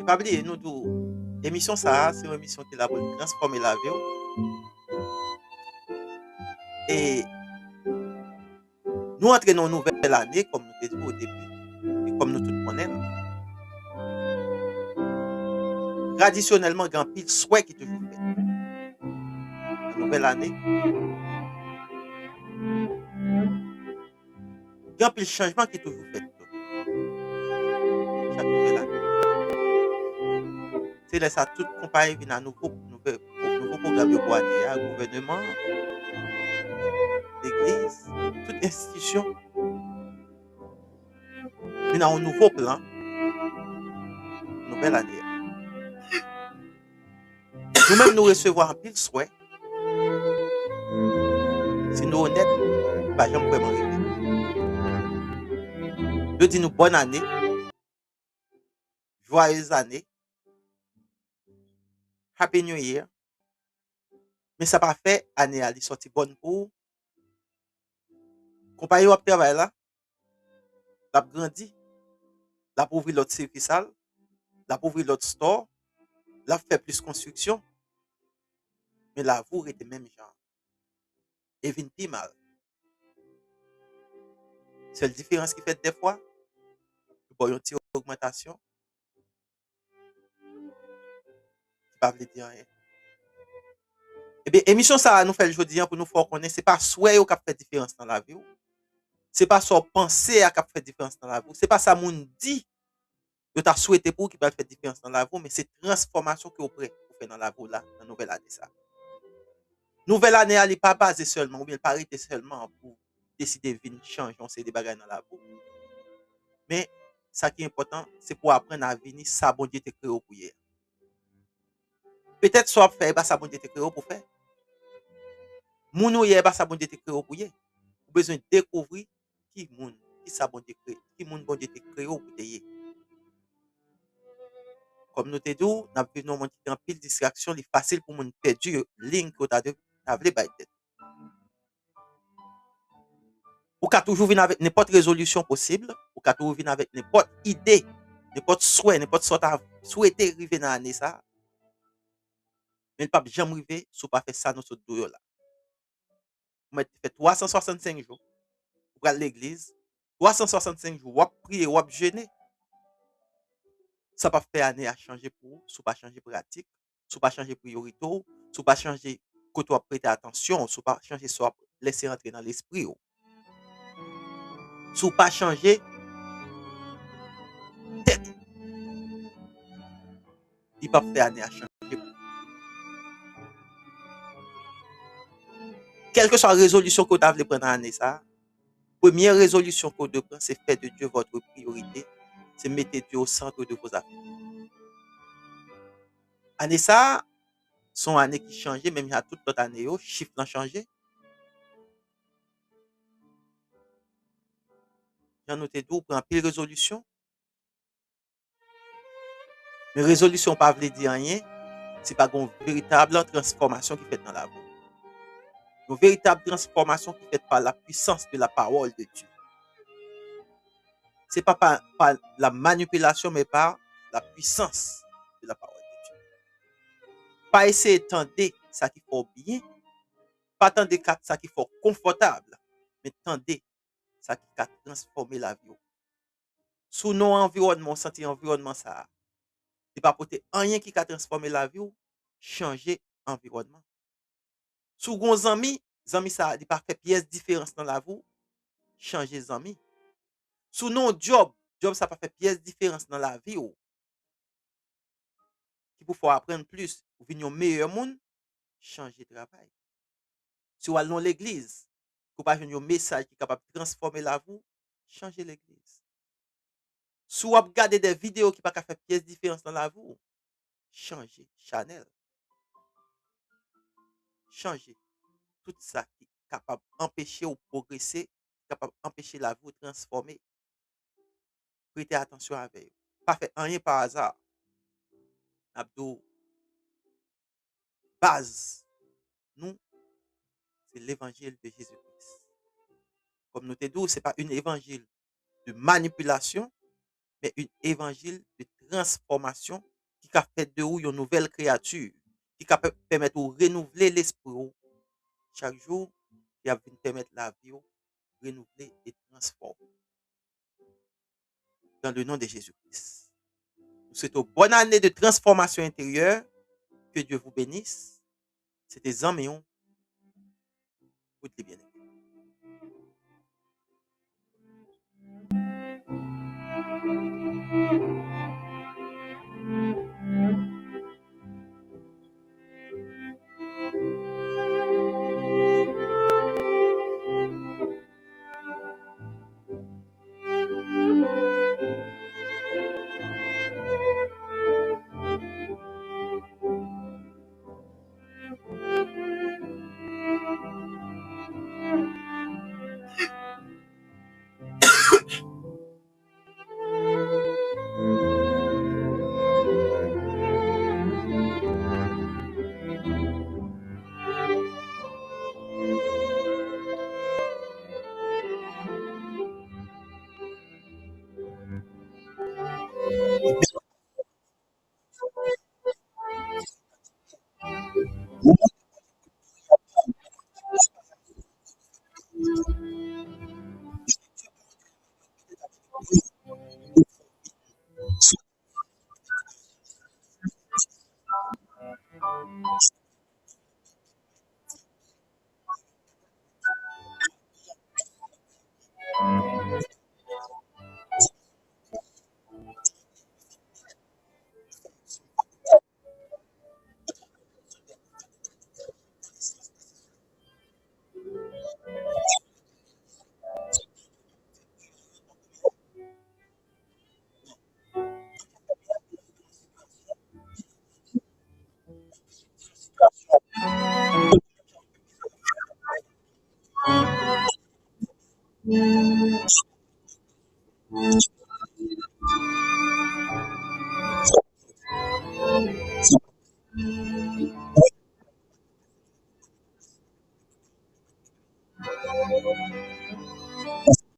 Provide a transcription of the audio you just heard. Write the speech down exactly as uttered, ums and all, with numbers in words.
pa bliye, nou di w, emisyon sa a, se yon emisyon ki la pou l transfòme lavi w. E nou antre nan yon nouvèl ane, kòm nou te di w o debi, e kòm nou tout konnen l. Tradisyonèlman, gen anpil swè ki toujou fèt nan nouvèl ane. Gen anpil chanjman ki toujou fèt tou. Chak nouvèl ane. Se lè sa tout konpayi vin a nouvo, nouvo, nouvo pwogram yo pou ane a, gouvèneman, legliz, tout enstitisyon vin a yon nouvo plan, nouvèl ane a. Nou menm, nou resevwa anpil swè. Si nou onèt, li pa janm vrèman rive. Yo di nou bòn ane, jwayez ane, Happy New Year. Men sa pa fè ane a li sòti bòn pou ou. Konpayi w ap travay la, l ap grandi, l ap ouvri lòt sikisal, l ap ouvri lòt stò, l ap fè plis konstriksyon, men lavi w rete menm jan. E vin pi mal. Sèl diferans ki fèt dèfwa, yo ba w yon ti ogmantasyon, ki pa vle di anyen. Ebyen, emisyon sa a, nou fè l jodi a pou nou fè w konnen se pa swè yo k ap fè diferans nan lavi w. Se pa sa w panse a k ap fè diferans nan lavi w. Se pa sa moun di yo ta swete pou w ki pral fè diferans nan lavi w, men se transfòmasyon ke w prè pou fè nan lavi w la, nan nouvèl ane sa a. Nouvèl ane a, li pa baze sèlman, oubyen li pa rete sèlman pou deside vin chanje yon seri de bagay nan lavi w. Men, sa ki enpòtan, se pou w aprann a vini sa Bondye te kreye w pou ye a. Petèt sa w ap fè, e pa sa Bondye te kreye w pou fè. Moun ou ye, e pa sa Bondye te kreye w pou ye. Ou bezwen dekouvri ki moun, ki sa Bondye kreye, ki moun Bondye te kreye w pou te ye. Kòm nou te di w, n ap viv nan yon mond ki gen anpil distraksyon, li fasil pou moun pèdi liy ke w ta de-, ta vle bay tèt. Ou ka toujou vin avèk nenpòt rezolisyon posib, ou ka toujou vin avèk nenpòt ide, nenpòt swè, nenpòt sa w ta swete rive nan ane sa a. Men l p ap janm rive si w pa fè sa nou sot di w yo la. Ou mèt fè twa san swasannsenk jou, ou pral legliz, twa san swasannsenk jou, w ap priye, w ap jene. Sa p ap fè ane a chanje pou ou, si w pa chanje pratik, si w pa chanje priyorite w, si w pa chanje kote w ap prete atansyon w, si w pa chanje sa w ap lese antre nan lespri w. Si w pa chanje tèt ou, li p ap fè ane a chanje pou ou. Kèlkeswa rezolisyon ke w ta vle pran nan ane sa a, premye rezolisyon ke w dwe pran, se fè de Dieu votre priorité, se mete Dieu au centre de vos affaires. Ane sa a, se yon ane ki chanje, menm jan ak tout lòt ane yo, chif lan chanje. Jan nou te di w, pran anpil rezolisyon. Men rezolisyon pa vle di anyen si pa gen yon veritab transfòmasyon ki fèt nan lavi w. Yon veritab transfòmasyon ki fèt pa la puissance de la parole de Dieu. Se pa pa, pa la manipulation, men pa la puissance de la parole de Dieu. Pa eseye tande sa ki fè w byen, pa tande ka, sa ki fè w konfòtab, men tande sa ki ka transfòme lavi w. Si w nan yon anviwònman, w santi anviwònman sa a, li pa pote anyen ki ka transfòme lavi w, chanje anviwònman. Si w gen yon zanmi, zanmi sa a, li pa fè pyès diferans nan lavi w, chanje zanmi. Si w nan yon djòb, djòb sa pa fè pyès diferans nan lavi w, ki pou fè w aprann plis, ou vin yon meyè moun, chanje travay. Si w al nan yon legliz, ke w pa jwenn yon mesaj ki kapab transfòme lavi w, chanje legliz. Si w ap gade de videyo ki pa ka fè pyès diferans nan lavi w, chanje chanèl. Chanje tout sa ki kapab anpeche w pwogrese, ki kapab anpeche lavi w transfòme. Prete atansyon avè yo. Pa fè anyen pa aza. N ap di w, baz nou, se levanjil de Jezi Kris. Kòm nou te di w, se pa yon evanjil de manipilasyon, men yon evanjil de transfòmasyon ki ka fè de ou yon nouvèl kreyati, ki ka pè- pèmèt ou renouvle lespri w chak jou, ki ap vin pèmèt lavi w renouvle e transfòme. Dans le nom de Jésus-Christ. Nous souhaitons bonne année de transformation intérieure. Que Dieu vous bénisse. C'était Zanmi w. Woodley Bien-Aimé.